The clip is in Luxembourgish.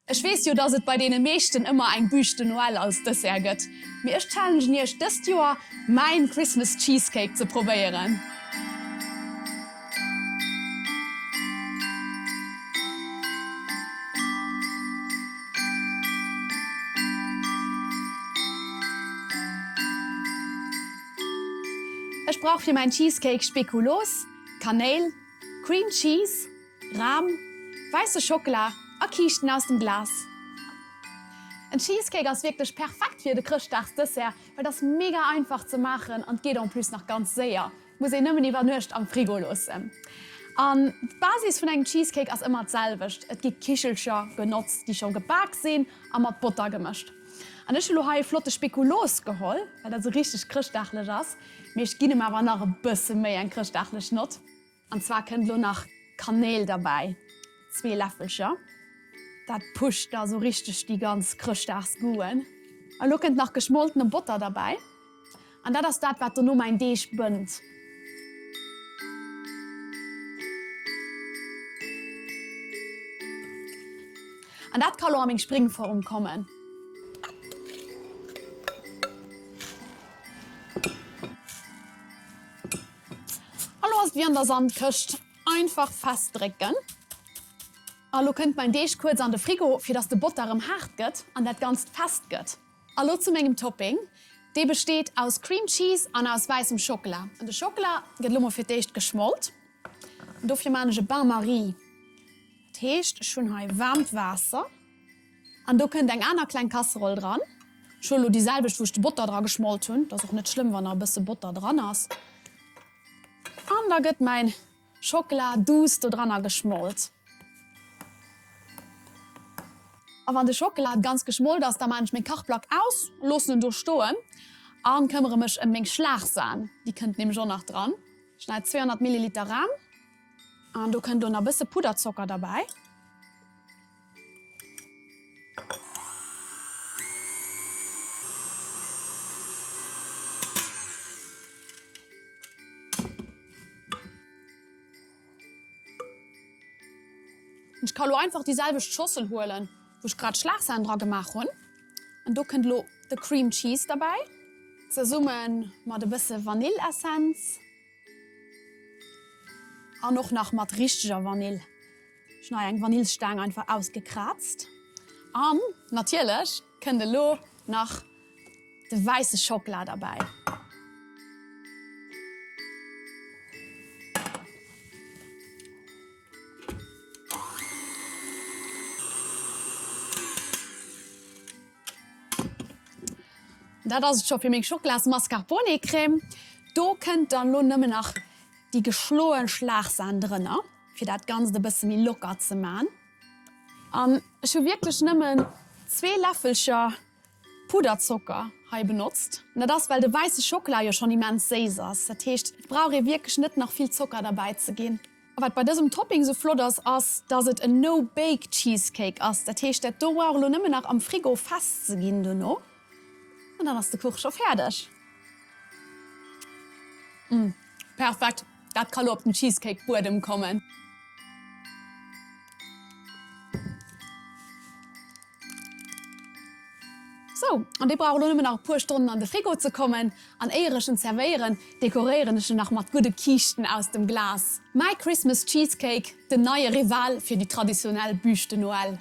Ech weess jo, dass et bei deene meeschten ëmmer eng Bûche de Noël als Dessert gëtt, mee ech challengen iech dëst Joer mäin Christmas Cheesecake ze probéieren. Ech brauch fir mäin Cheesecake Spekuloos, Kanéil, Cream Cheese, Ram, wäisse Schockela a Kiischten aus dem Glas. En Cheesecake ass wierklech perfekt fir de Chrëschtdagsdessert, well et ass mega einfach ze maachen an et geet en plus nach ganz séier. Muss een nëmmen iwwer Nuecht am Frigo loossen. An d'Basis vun engem Cheesecake ass ëmmer d'selwecht, et gi Kichelcher genotzt, déi scho gebak sinn a mat Botter gemëscht. An ech hu lo hei e flotte Spekuloos geholl, well dat esou richteg chrëschtdaglech ass, mee ech ginn em awer nach e bësse méi eng chrëschtdaglech Nott. An zwar kënnt lo nach Kanéil derbäi, zwee Läffelcher. Dat pusht da sou richteg déi ganz Chrëschtdagsgoûten. A lo kënnt nach geschmoltene Botter derbäi. An dat ass dat, wat dono mäin Deeg bënnt. An dat ka lo a meng Springform kommen. A lo ass et wéi an der Sandkëscht, einfach festdrécken. A lo kënnt mäin Deeg kuerz an de Frigo, fir dass de Botter erëm haart gëtt an dat Ganzt fest gëtt. A lo zu mengem Topping, dee besteet aus Cream Cheese an aus wäissem Schockela. An de Schockela gëtt lo mol fir d'éischt geschmolt. An dofir maan ech e Bain-Marie. Dat heescht, ech hunn hei waarmt Waasser. An do kënnt eng aner kleng Casserole dran. Ech huele lo déi selwecht, wou ech de Botter dra geschmolt hunn. Et ass och net schlëmm, wann nach e bësse Botter dran ass. An da gëtt mäin Schockela douce do dranner geschmolt. A wann de Schockela ganz geschmolt ass, da maan ech meng Kachplack aus, loossen en do stoen an këmmere mech ëm meng Schlagsahn. Déi kënnt nämlech och nach dran. Ech hun hei 200 Milliliter Ram an do kënnt lo nach e bësse Pudderzocker derbäi. Ech ka lo einfach déi selwecht Schossel huelen, wou ech grad Schlagsahn dra gemaach hunn. An do kënnt lo de Cream Cheese derbäi, zesumme mat e bësse Vanillessenz an och nach mat richteger Vanill. Ech hun hei eng Vanillsstaang einfach ausgekraazt. An natierlech kënnt elo nach de wäisse Schockela derbäi. Dat ass et scho fir meng Schockela's-Mascarpone-Crème. Do kënnt dann elo nëmmen nach déi geschloen Schlagsahn drënner. Fir dat Ganzt e bësse méi locker ze man. An ech hu wierklech nëmmen zwee Läffelcher Puderzocker hei benotzt. An dat ass well de wäisse Schockela jo schonn immens séiss ass. Dat heescht et brauch ee wierklech net nach vill Zocker derbäi ze ginn. A wat bei dësem Topping sou flott ass, ass dass et en No Bake Cheesecake ass. Dat heescht dat do brauch elo nëmmen nach am Frigo fest ze ginn dono an dann ass de Kuch scho fäerdeg. Mmh perfekt! Dat ka lo op den Cheesecake Buedem kommen. Sou, an dee brauch elo nëmmen nach e puer Stonnen an de Frigo ze kommen. An éier ech en zerwéieren, dekoréieren ech en nach mat gudde Kiischten aus dem Glas. Mäi Christmas Cheesecake, den neie Rival fir déi traditionell Bûche de Noël.